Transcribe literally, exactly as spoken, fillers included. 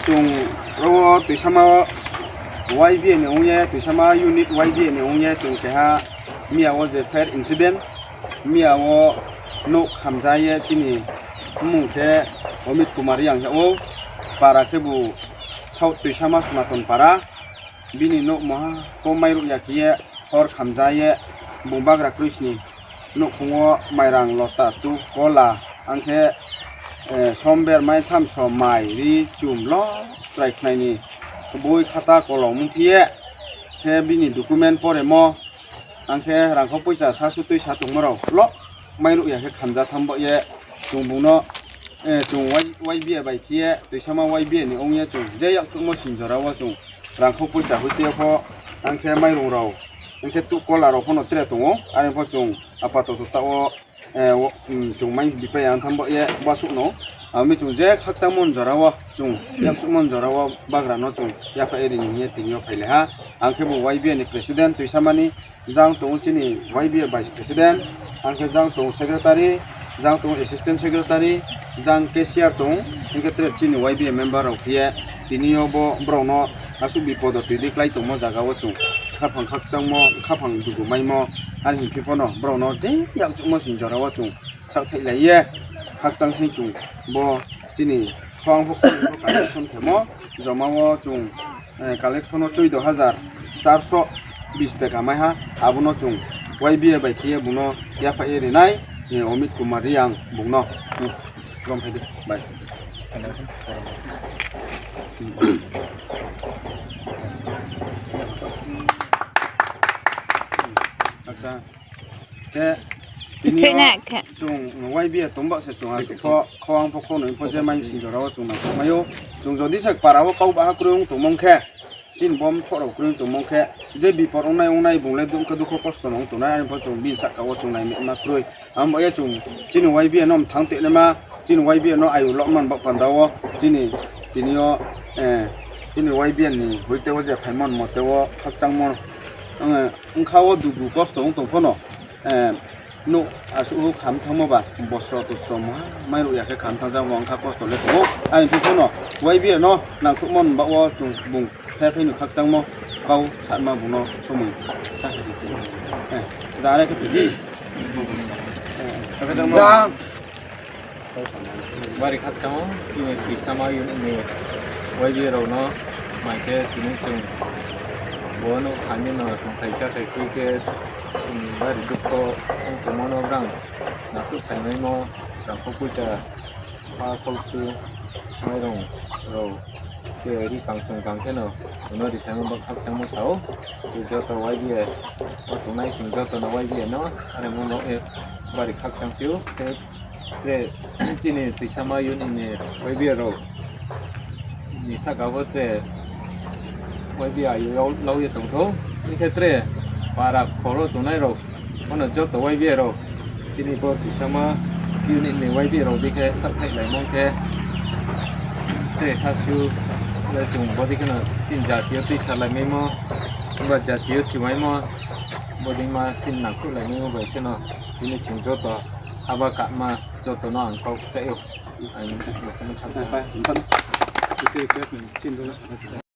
Chung ro wo Tuisama Y B A ni ong ye, Tuisama unit Y B A ni ong ye chung keha miya wo je fair incident, miya wo nouh khamja ye chini mmung khe Omit Kumar Reang hing ou, para khebu South Tuisama Sonaton Para. Bini nouh moha pho mairuh ya khe ye hor khamja ye bung bagra kroi sni nouhkhong wo mairang lota tu kola, ang khe, eh, somber mai thamso mai ri chum lo chrai khnai ni boi khata kolom ongphi ye khe bini document poremo, ang khe rangkho poicha sasu tuisa tongmo rao lo mairuh ya khe khamja tham baoh ye chung bung no, eh, chung Y-, Y B A bai khe ye Tuisama Y B A ni ong ye chung je yakchuhmo sinjora wo chung rangkho poicha hoite pho, ang khe mairung rao, ang khe tuh kola rao pho no tre tong ou, are pho chung apatoto taoh wo, eh, wo, mm, chung mai bipai ya tham baoh ye basuh no. Abo mi chung je khakchangmo ni jora wo chung yakchuhmo ni jora wo bagra no chung yaphai ye ri ni hing ye tini yo phailai ha. Ang khe bo Y B A ni president Tuisama ni, jang tong ou chini Y B A vice president, ang khe jang tong ou secretary, jang tong ou assistant secretary, jang cashier tong ou, hing khe tre chini Y B A member rao khe ye tini yo bo brao no asuh bipod o tui di klái tongmo zaga wo chung khaphang khakchangmo, khaphang dugu maimo, are hing phi pho no brao no je yakchuhmo sing jora wo chung saohthaihlai ye khakchang sing chung bo chini khoang pho collection khemo, joma wo chung, eh, collection wo চৌদ্দ হাজার চারশো বিশ taka mai ha, abo no chung Y B A bai khe ye bung no yaphai ye ri nai, eh, Omit Kumar Reang bung no. Hmm, rom phai di, bai. Acha. Khe, tini yo chung Y B A tong ba se chung asuh pho, khoang pho khonoi pho je mai sing jora wo chung nangkhaoh mai ou. Chung jodi se para wo kau baha kroi ong tongmong khe, chini bom thoh rao kroi ong tongmong khe, je bipod ongnai ongnai bung le dukho dukho kosto no ong tongnai, are pho chung bini sahka wo chung nai ma kroi. Abo ye chung chini Y B A no mthang tei naima, chini Y B A no ayu loh man baoh panda wo, chini, tini yo, eh, chini Y B A ni hoite wo je phaimo ni mote wo khakchangmo, eh, ongkha wo dugu kosto ong tong pho no, eh, nouh asuh kham thanngmo ba, bosro tosro mo, mairuh ya khe kham thanng jamo ongkha kosto le tong ou. Are phi pho no, Y B A no nangkhruhmo ni baoh wo chung bung khe thai ni khakchangmo, kau sanma bung no somoi sa khe di. Eh, jang are khe phi di. Jang. Bari khakchang ou, chini Tuisama unit ni Y B A rao no, mai khe tini chung bo no thani no tongthai chathai khui khe, bari dukho ong tongmo no brang nakhruh phaimaimo, rangkho poicha, pha kholchu, mairung rao, khe ri kang chung kang khe no, bung no ri phaimo bo khakchangmo sa ou. Khe joto Y B A o tongnai chung joto no Y B A no, are mo no, eh, bari khakchang phi ou, khe tre chini Tuisama unit ni Y B A rao ni sahka wo tre Y B A ayu lau ye tong thou, hing khe tre para khoro tongnai rao, ono joto Y B A rao, chini bo Tuisama unit ni Y B A rao dei khe saohthaihlaimo khe, tre sasu le chung bodei kheno chini jati yo tuisalaimaimo, himba jati yo chumaimo, bodei ma chini nangkhruhlaimaimo bai kheno, chini chung joto haba kama joto no ang kau kchai ou. Ang